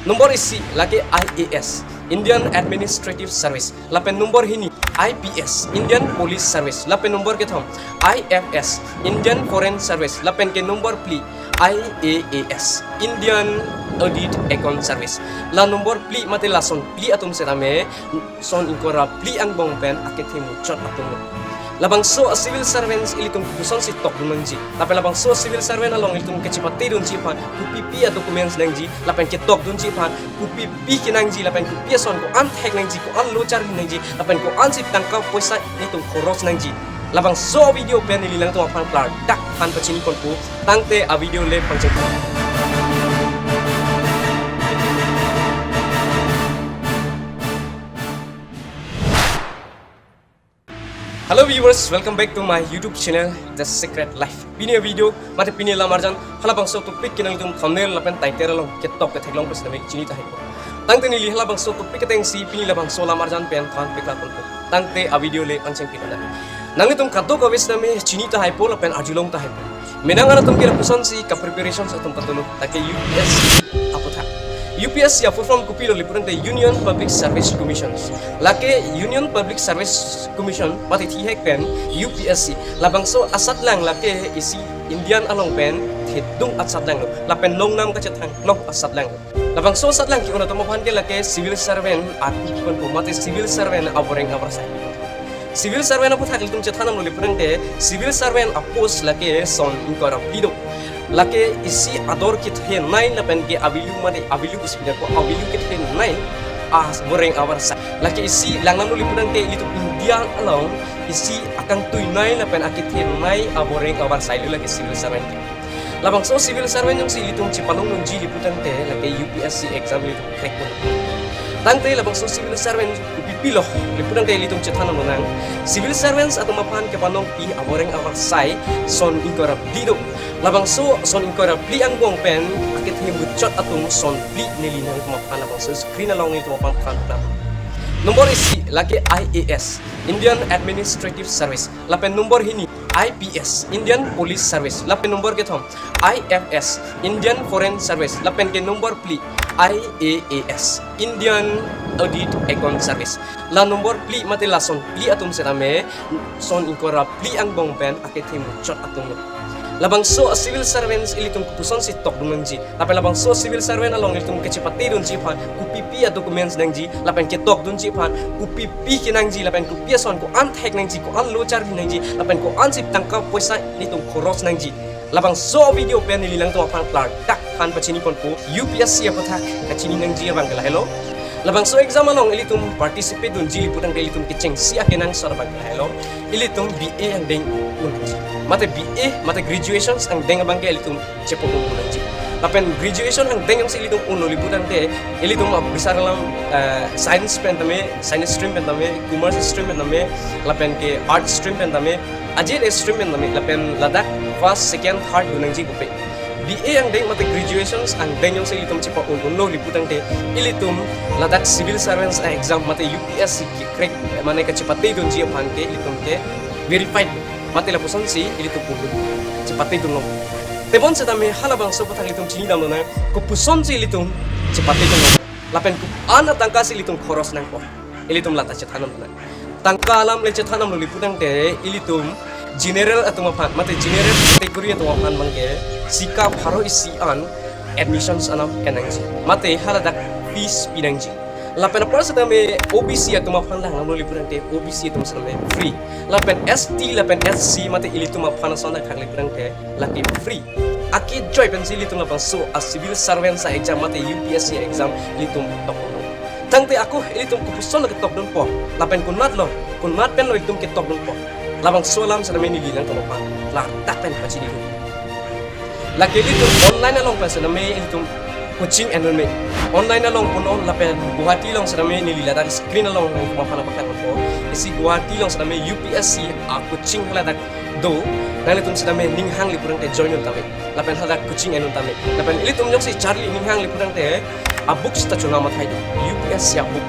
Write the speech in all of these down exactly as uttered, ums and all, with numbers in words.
Number isi lake I A S, Indian Administrative Service, lapen number hini I P S, Indian Police Service, lapen number kethom I F S, Indian Foreign Service, lapen ke number phli I A A S, Indian Audit Account Service. La number phli mate lason phli atum setame son ingkoi ra phli angbong pen akethe muchot atum lo. Labangso a civil servants ilitum kopuson si tokdun nangji, lapen labangso civil servant along ilitum kachepatedunji aphan kopipi a documents nangji, lapen ketokdunji aphan kopipi kenangji, lapen kopi ason ko-an thek nangji, ko-an lo charli nangji, lapen ko-ansi tangka poisa ilitum khoros nangji. Labangso video pen neli nangtum aphan klardak aphan pachini ponpo. Tangte a video le pangcheng. Hello viewers, welcome back to my YouTube channel, The Secret Life. Pini a video, mate pini lamarjan, halabangso topic ke nangtum thumbnail lapen title along ketok ketheklong pen setame chini tahaipo. Tangte neli halabangso topic atengsi pini labangso lamarjan pen than pekla ponpo. Tangte a video le pangcheng pik nang. Nanglitum kadokave setame chini tahaipo lapen arjulong tahaipo. Menang atum ke lapuson si ka preparations atum patulo, lake U P S C aputhak. U P S C a full form kopilo le putangte Union Public Service Commissions. Lake Union Public Service Commission mate thihek pen U P S C. Labangso asatlang lake isi Indian along pen thedung asatlang lo. Lapen longnam kachethang long asatlang lo. Labangso asatlang ke-un atum aphan ke lake civil servant atum pen mate civil servant aboreng abarsai. Civil servant aputhak ilitum chethan nanglo le putangte civil servant a post lake son ingkoi ra phli do. Lake isi ador kethenei lapen ke a value mate a value kuspinda ko a value kethenei aboreng abarsai. Lake isi lang nanglo le putangte ilitum India along isi akangtuinei lapen akethenei aboreng abarsai lo lake civil servant ke. Labangso civil servant jongsi ilitum chepalongdunji le putangte lake U P S C exam ilitum crack un. Tangte labangso civil servant kopipi lo le putangte ilitum chethan nang. Civil servants atum aphan kepanongpi aboreng abarsai son ingkoi ra phli do. Labangso son ingkoi ra phli angbong pen akethe muchot atum son phli neli nangtum aphan labangso screen along nelitum aphan than nang. Number isi lake I A S, Indian Administrative Service, lapen number hini I P S, Indian Police Service, lapen number kethom I F S, Indian Foreign Service, lapen ke number phli I A A S, Indian Audit Account Service. La number phli mate lason phli atum setame son ingkoi ra phli angbong pen akethe muchot atum lo. Labangso a civil servants ilitum kopuson si tokdun nangji, lapen labangso civil servant along ilitum kachepatedunji aphan kopipi a documents nangji, lapen ketokdunji aphan kopipi kenangji, lapen kopi ason ko-an thek nangji, ko-an lo charli nangji, lapen ko-ansi tangka poisa ilitum khoros nangji. Labangso video pen neli nangtum aphan klardak aphan pachini ponpo. U P S C aputhak kachini nangji abang ke lahelo. Labangso exam along ilitum participate dunji le putangte ilitum kechengsi akenangsot abang ke lahelo. Ilitum B A angdeng un nangji. Mate B A, mate graduations angdeng abang ke ilitum chepo un nangji. Lapen graduation angdeng jongsi ilitum unlo le putangte ilitum abisar alam, eh, science pen tame, science stream pen tame, commerce stream pen tame, lapen ke arts stream pen tame, ajir stream pen tame, lapen ladak first, second, third dun nangji pupe. B A angdeng mate graduations angdeng jongsi ilitum chepa un unlo le putangte ilitum ladak civil servants a exam mate U P S C ke crack mane kachepatedunji aphan ke ilitum ke verified mate lapuson si ilitum un chepatedun long. Tebon setame halabangso aputhak ilitum chinidam lonang kopuson si ilitum chepatedun long. Lapen ko-an atangka si ilitum khoros nangpo. Ilitum lata chethan nang. Tangka alam le chethan nanglo le putangte ilitum general atum aphan mate general category atum aphan abang ke sika pharo isi an admissions anam kenangji. Mate haladak fees pinangji. Lapen apar setame O B C atum aphan lang nanglo le putangte O B C atum setame free. Lapen S T lapen S C mate ilitum aphan ason thak le putangte lake free. Akejoi pensi ilitum labangso a civil servants a exam mate U P S C exam ilitum tokdun. Tangte ako ilitum kopuson lake tokdunpo, lapen konat lo, konat pen lo ilitum ketokdunpo. Labangso alam setame neli nangtum aphan klardak pen pachini. Lake ilitum online along pen setame ilitum coaching ennon me. Online along punon lapen Guwahati along setame neli ladak screen along nangtum aphan paklang po. Isi Guwahati along setame U P S C a coaching ladak do, nanglitum setame ning hang le putangte join un tame. Lapen hadak coaching ennon tame. Lapen ilitum jongsi charli ning hang le putangte a book seta chona mathai do. U P S C a book.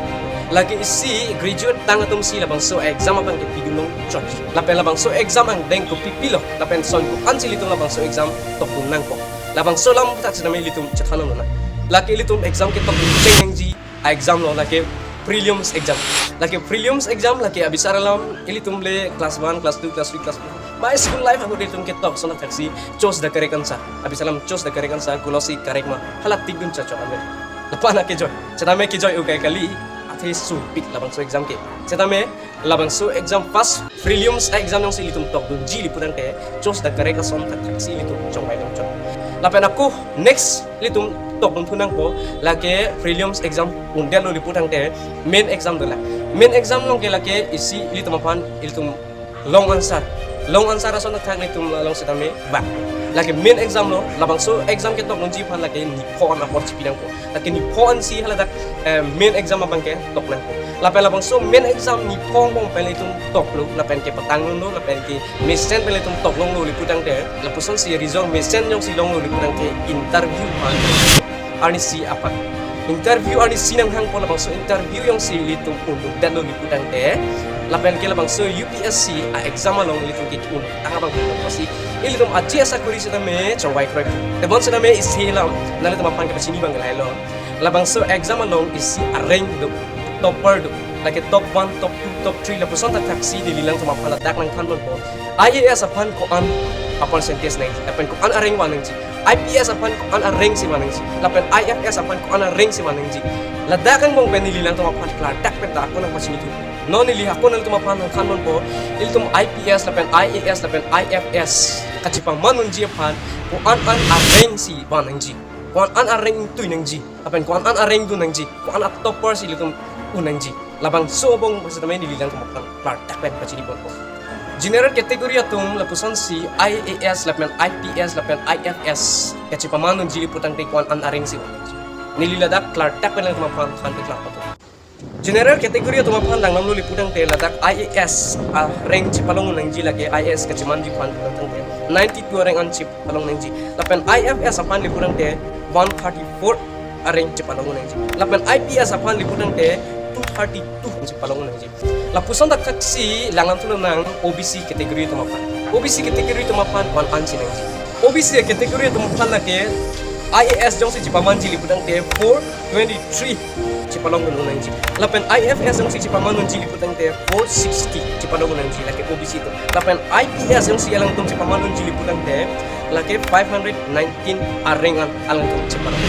Lake isi graduate tang atum si labangso exam abang ke pidun long chot. Lapen labangso exam angdeng kopipi lo. Lapen son ko-ansi ilitum labangso exam tokdun nangpo. Labangso alam aputhak setame ilitum chethan nang. Lake ilitum exam ketok cheng nangji a-exam lo, lake prelims exam. Lake prelims exam lake abisar alam ilitum le class one, class two, class three, class four, ma school life ahut ilitum ketok ason thaksi choose the correct answer. Abisar alam choose the correct answer, kulosi correct ma, hala tikdun chachok ame. Lapu-an akejoi, setame kejoi ukai kali, athe sumpik labangso exam ke. Setame labangso exam, first prelims exam jongsi ilitum tokdunji ili putangte, choose the correct ason thaksi ilitum chongvai longchot. Lapen ako next ilitum tokdun thu nangpo, lake prelims exam un-edetlo ili putangte, main exam dolang. Main exam along ke lake isi ilitum aphan ilitum long answer, long answer ason thak ilitum along setame bang. Lake main exam lo, labangso exam ketokdunji aphan lake nipho an apor chipi nangpo. Lake nipho ansi haladak, eh, main exam abang ketok nangpo. Lapen labangso main exam nipho angbong pen ilitum toklo, lapen kepatangdunlo, lapen kemesen pen ilitum toklonglo ili putangte, lapusonsi result mesen jongsi longlo ili putangte, interview aphan arnisi aphan, interview arnisi nanghangpo. Labangso interview jongsi ilitum un-edetlo ili putangte, lapen ke labangso U P S C a-exam along ilitum ke un-etang abang pusi ilitum aji asakuri setame chongvai kroipo. Tebon setame isi alam nanglitum aphan kepachini abang ke lahelo. Labangso exam along isi a-rank do, topper do, lake top one, top two, top three, lapuson thaksi neli nangtum aphan ladak nangthanponpo. I A S aphan ko-an a-percentage nangji, lapen ko-an a-rank van nangji. I P S aphan ko-an a-rank si van nangji, lapen I F S aphan ko-an a-rank si van nangji. Ladak angbong pen neli nangtum aphan klardak pen ta ako nangpachini thu. Non neli ako nangtum aphan nangthanponpo, ilitum I P S lapen I A S lapen I F S kachipaman unji aphan ko-an an a-rank si van nangji, ko-an an a-rank tui nangji, lapen ko-an an a-rank dun nangji, ko-an a-topper si ilitum un nangji. Labangso angbong setame neli nangtum aphan klardak pen pachiniponpo. General category atum lapusonsi I A S lapen I P S lapen I F S kachipaman unji ili putangte ko-an an a-rank si van nangji. Neli ladak klardak pen nangtum aphan than peklarponpo. General category atum aphan langdamlo ili putangte, ladak I A S a-rank chipalong un nangji, lake I A S kachimanji aphan putangte ninety-two a-rank an chipalong nangji. Lapen I F S aphan ili putangte one thirty-four a-rank chipalong un nangji. Lapen I P S aphan ili putangte two thirty-two chipalong un nangji. Lapuson thaksi langdam thu nang O B C category atum aphan. O B C category atum aphan ko-an ansi nangji. O B C category atum aphan lake I A S jongsi chipamanji ili putangte four twenty-three chipalong un nangji. Lapen I F S jongsi chipaman unji ili putangte four sixty chipalong un nangji, lake O B C atum. Lapen I P S jongsi alangtum chipaman unji ili putangte, lake five hundred nineteen a-rank an alangtum chipalong.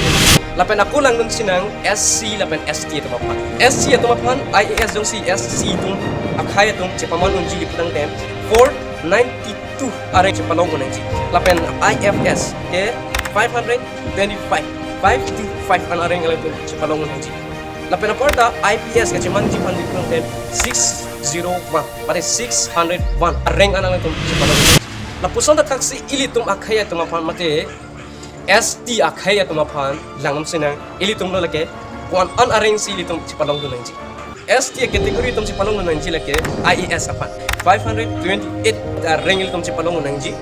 Lapen ako langdun sinang S C lapen S T atum aphan. S C atum aphan, I A S jongsi S C atum akhei atum chipaman unji ili putangte four ninety-two a-rank chipalong un nangji. Lapen I F S ke five hundred twenty-five, five two five an a-rank alangtum chipalong un nangji. Lapen aparta I P S kachimanji aphan ili putangte six zero one, mate six hundred one a-rank an alangtum chipalong un nangji. Lapuson thaksi ilitum akhei atum aphan mate S T akhei atum aphan langdam sinang, ilitum lo lake ko-an an a-rank si ilitum chipalongdun nangji. S T category atum chipalongdun nangji lake I A S aphan five hundred twenty-eight a-rank ilitum chipalongdun nangji.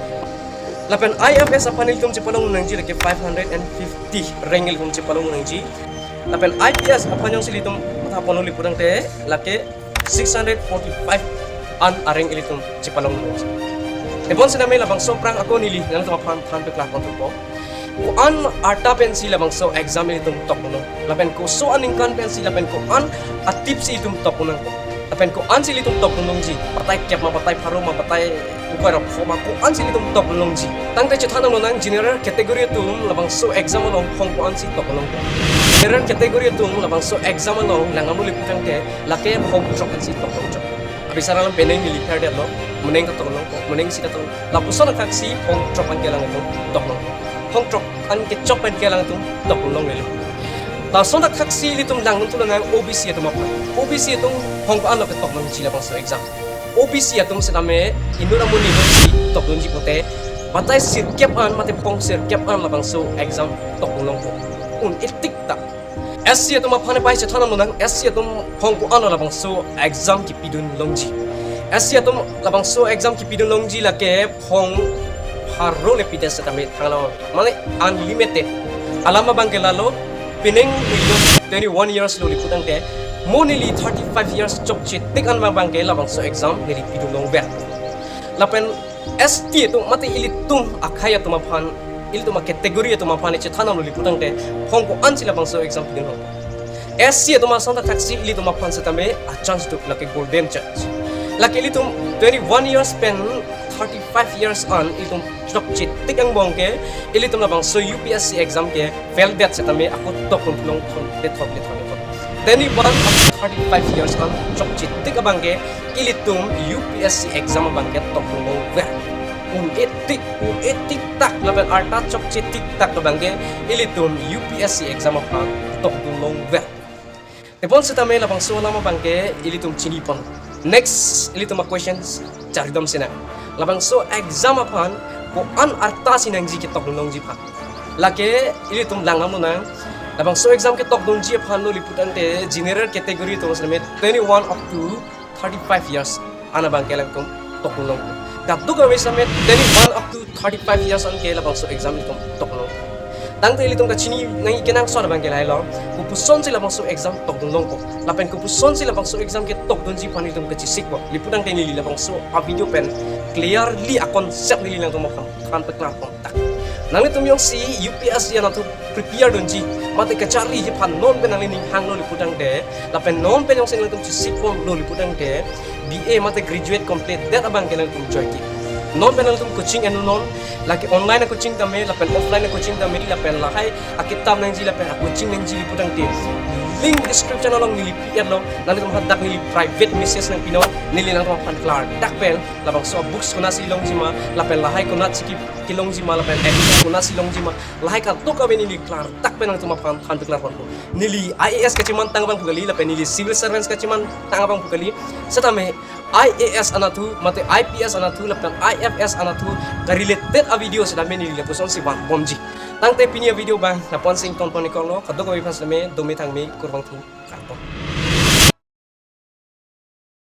Lapen I F S aphan ilitum chipalongdun nangji lake five hundred and fifty rank ilitum chipalongdun nangji. Lapen I P S aphan jongsi ilitum mathaponlo ili putangte lake six hundred forty-five an a-rank ilitum chipalongdun nangji. Tebon setame labangso aphrang ako neli nangtum aphan than peklarponpo. Ko-an arta pensi labangso exam ilitum tokdunlo, lapen koso aningkan pensi lapen ko-an atipsi itum tokdun nangpo, lapen ko-ansi ilitum tokdun longji, batai kep ma, batai pharo ma, batai ingkoi ra pho ma, ko-ansi ilitum tokdun longji. Tangte chethan lonang, general category atum labangso exam along phong ko-ansi tokdun longpo. General category atum labangso exam along langdamlo ili putangte lake phong throk ansi tokdun longchot. Abisar alam penang neli pherdetlo, moneng ta tokdun longpo, moneng isi ta tokdun longpo. Lapuson athaksi phong throk an ke alangtum tokdun longpo. Phong throk an kechok pen ke alangtum tokdun longlelo. Lason athaksi ilitum langdun thu lonang O B C atum aphan. O B C atum phong ko-an lo ke tokdunji labangso exam. O B C atum setame inut amonit si tokdunji pote, batai sirkep an mate phong sirkep an labangso exam tokdun longpo. Un-etik ta. S C atum aphan pei chethan lonang, S C atum phong ko-an lo labangso exam kipidun longji. S C atum labangso exam kipidun longji lake phong pharo le pide setame thanglo, mane unlimited. Alam abang ke lalo, penang neli twenty-one years lo ili putangte, mo neli thirty-five years chokche tik an abang ke labangso exam neli pidun longver. Lapen S T atum mate ilitum akhei atum aphan ilitum a-category atum aphan echethan damlo pulo putangte, hong ko-an si labangso exam pidun hong. S C atum ason thakthaksi ilitum aphan setame a-chance do, lake golden chance. Lake ilitum twenty-one years pen thirty-five years an ilitum chokche tik angbong ke, ilitum labangso U P S C exam ke fail det setame ako tok longthom, longthom, longthom, longthom. Twenty-one up to thirty-five years an chokche tik abang ke, ilitum U P S C exam abang ke tok longver. Un-e tik, un-e tik tak lapen arta chokche tik tak abang ke, ilitum U P S C exam aphan tok longver. Tebon setame labangso alam abang ke ilitum chinipon. Next, ilitum a-questions charidom sinang. Labangso exam aphan ko-an arta si nangji ketok longji aphan. Lake ilitum langdam lonang. Labangso exam ketok longji aphan lo pulo putangte general category atum setame twenty-one up to thirty-five years an abang ke latum tok longpo. Kadokave setame twenty-one up to thirty-five years an ke labangso exam ilitum tok longpo. Tangte ilitum kachini nangji kenangsot abang ke lahelo, kopuson si labangso exam tok longpo, lapen kopuson si labangso exam ketok dunji aphan ilitum kachisikpo. Pulo putangte neli labangso a-video pen clearly a-concept neli nangtum aphan than peklarpon tak. Nanglitum jongsi U P S C anatthu prepare dunji, mate kacharli aphan non pen nangli ning hanglo pulo putangte, lapen non pen jongsi nangtum chisikponlo pulo putangte, B A mate graduate complete det abang ke nangtum joike. Non pen nangtum coaching ennon, lake online a-coaching tame, lapen offline a-coaching tame, lapen lahai akitap nangji, lapen a-coaching nangji pulo putangte, link description along neli pi-etlo, nanglitum hadak neli private message nangpinon, neli nangtum aphan klardak pen, labangso a-books konatsi longji ma, lapen lahai konatsi ke, kelongji ma, lapen exam konatsi longji ma, lahai kadokave neli klardak pen nangtum aphan than peklarponpo. Neli I A S kachimantang abang pu kali, lapen neli civil servants kachimantang abang pu kali. Setame I A S anatthu, mate I P S anatthu, lapen I F S anatthu ka-related a-video setame neli lapuson si vanbomji. Tangte pini a-video abang lapu-an si ingtonpon-iklo, kadokave aphan setame dome thangme, kurvangthu, kardom.